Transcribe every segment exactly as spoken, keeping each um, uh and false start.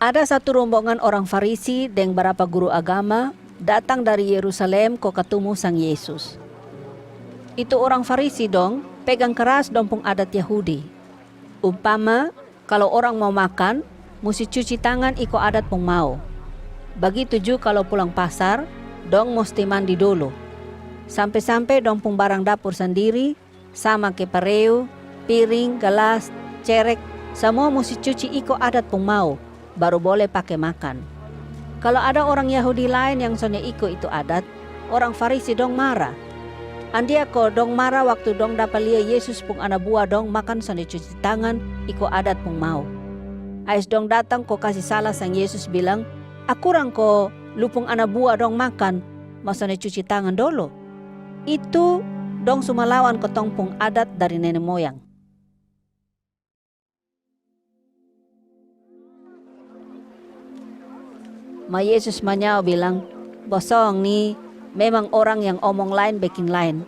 Ada satu rombongan orang Farisi deng barapa guru agama datang dari Yerusalem ko katumu sang Yesus. Itu orang Farisi dong pegang keras dong pung adat Yahudi. Umpama, kalo orang mau makan, musti cuci tangan iko adat pung mau. Bagitu ju kalo pulang pasar, dong musti mandi dolo. Sampe-sampe dong pung barang dapur sandiri, sama ke pareu, piring, galas, cerek, samua musti cuci iko adat pung mau, baru bole pake makan. Kalo ada orang Yahudi laen yang sonde iko itu adat, orang Farisi dong mara. Andia ko dong mara waktu dong dapa lia Yesus pung ana bua dong makan sonde cuci tangan iko adat pung mau. Ais dong datang ko kasi sala sang Yesus bilang, "Akurang ko lu pung ana bua dong makan, ma sonde cuci tangan dolo?" Itu dong su malawan kotong pung adat dari nene moyang. Ma Yesus manyao bilang, "Bosong ni memang orang yang omong laen bekin laen.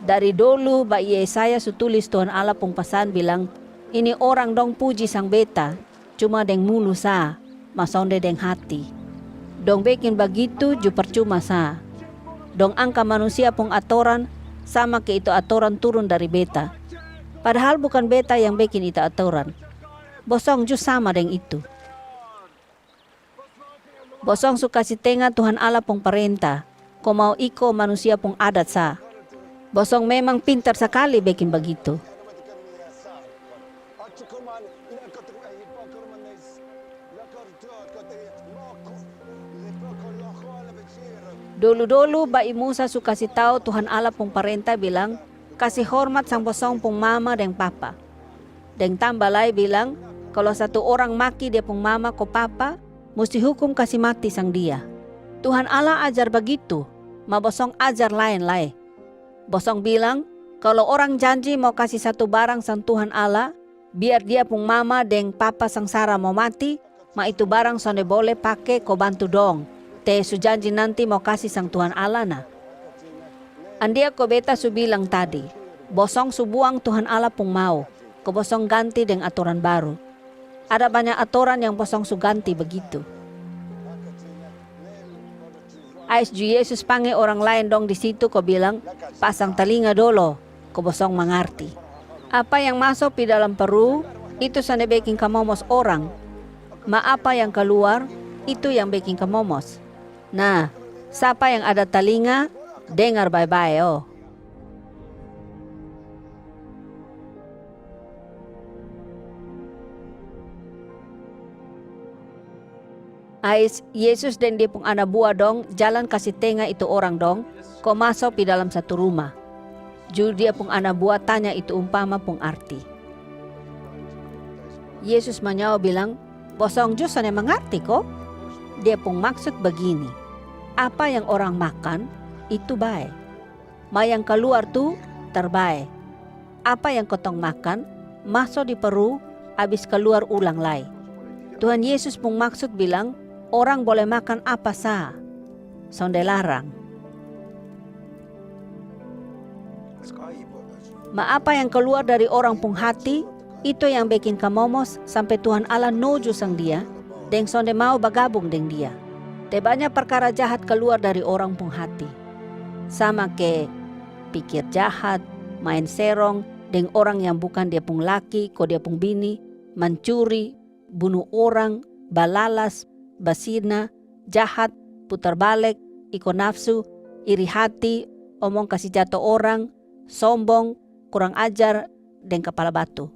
Dari dolu ba Yesaya su tulis Tuhan Allah pung pasan bilang, 'Ini orang dong puji sang Beta, cuma deng mulu sa, ma sonde deng hati. Dong bekin bagitu ju parcuma sa. Dong angka manusia pung atoran, sama ke itu atoran turun dari Beta. Padahal bukan Beta yang bekin itu atoran. Bosong ju sama deng itu. Bosong su kasi tenga Tuhan Allah pung parenta, ko mau iko manusia pung adat sa. Bosong memang pintar sakali bekin bagitu.'" Dolu-dolu ba'i Musa su kasi tau Tuhan Allah pung parenta bilang, "Kasi hormat sang bosong pung mama deng papa." Deng tamba lai bilang, kalo satu orang maki dia pung mama ko papa, musti hukum kasi mati sang dia. Tuhan Allah ajar bagitu, ma bosong ajar laen lai. Bosong bilang, kalo orang janji mau kasi satu barang sang Tuhan Allah, biar dia pung mama deng papa sangsara mau mati, ma itu barang sonde bole pake ko bantu dong, te su janji nanti mau kasi sang Tuhan Allah na. Andia ko Beta su bilang tadi, bosong su buang Tuhan Allah pung mau, ko bosong ganti deng atoran baru. Ada banya atoran yang bosong su ganti bagitu. Ais ju Yesus pange orang laen dong di situ ko bilang, "Pasang talinga dolo, ko bosong mangarti. Apa yang maso pi dalam paru, itu sonde bekin kamomos orang. Ma apa yang kaluar, itu yang bekin kamomos. Nah, sapa yang ada talinga, dengar bae-bae o." Ais Yesus deng dia pung ana bua dong jalan kasi tenga itu orang dong, ko maso pi dalam satu ruma. Ju dia pung ana bua tanya itu umpama pung arti. Yesus manyao bilang, "Bosong ju sonde mangarti ko? Dia pung maksud bagini, apa yang orang makan, itu bae. Ma yang kaluar tu tar bae. Apa yang kotong makan, maso di paru, abis kaluar ulang lai." Tuhan Yesus pung maksud bilang, orang bole makan apa sa, sonde larang. Ma apa yang kaluar dari orang pung hati, itu yang bekin kamomos sampe Tuhan Allah noju sang dia, deng sonde mau bagabung deng dia. Te banya parkara jahat kaluar dari orang pung hati. Sama ke pikir jahat, maen serong deng orang yang bukan dia pung laki ko dia pung bini, mancuri, bunu orang, balalas, basina, jahat, putar balek, iko nafsu, iri hati, omong kasi jato orang, sombong, kurang ajar, deng kapala batu.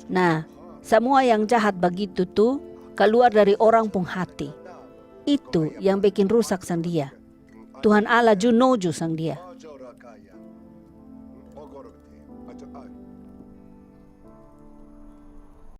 Nah, samua yang jahat bagitu tu kaluar dari orang pung hati. Itu yang bekin rusak sang dia. Tuhan Allah ju noju sang dia.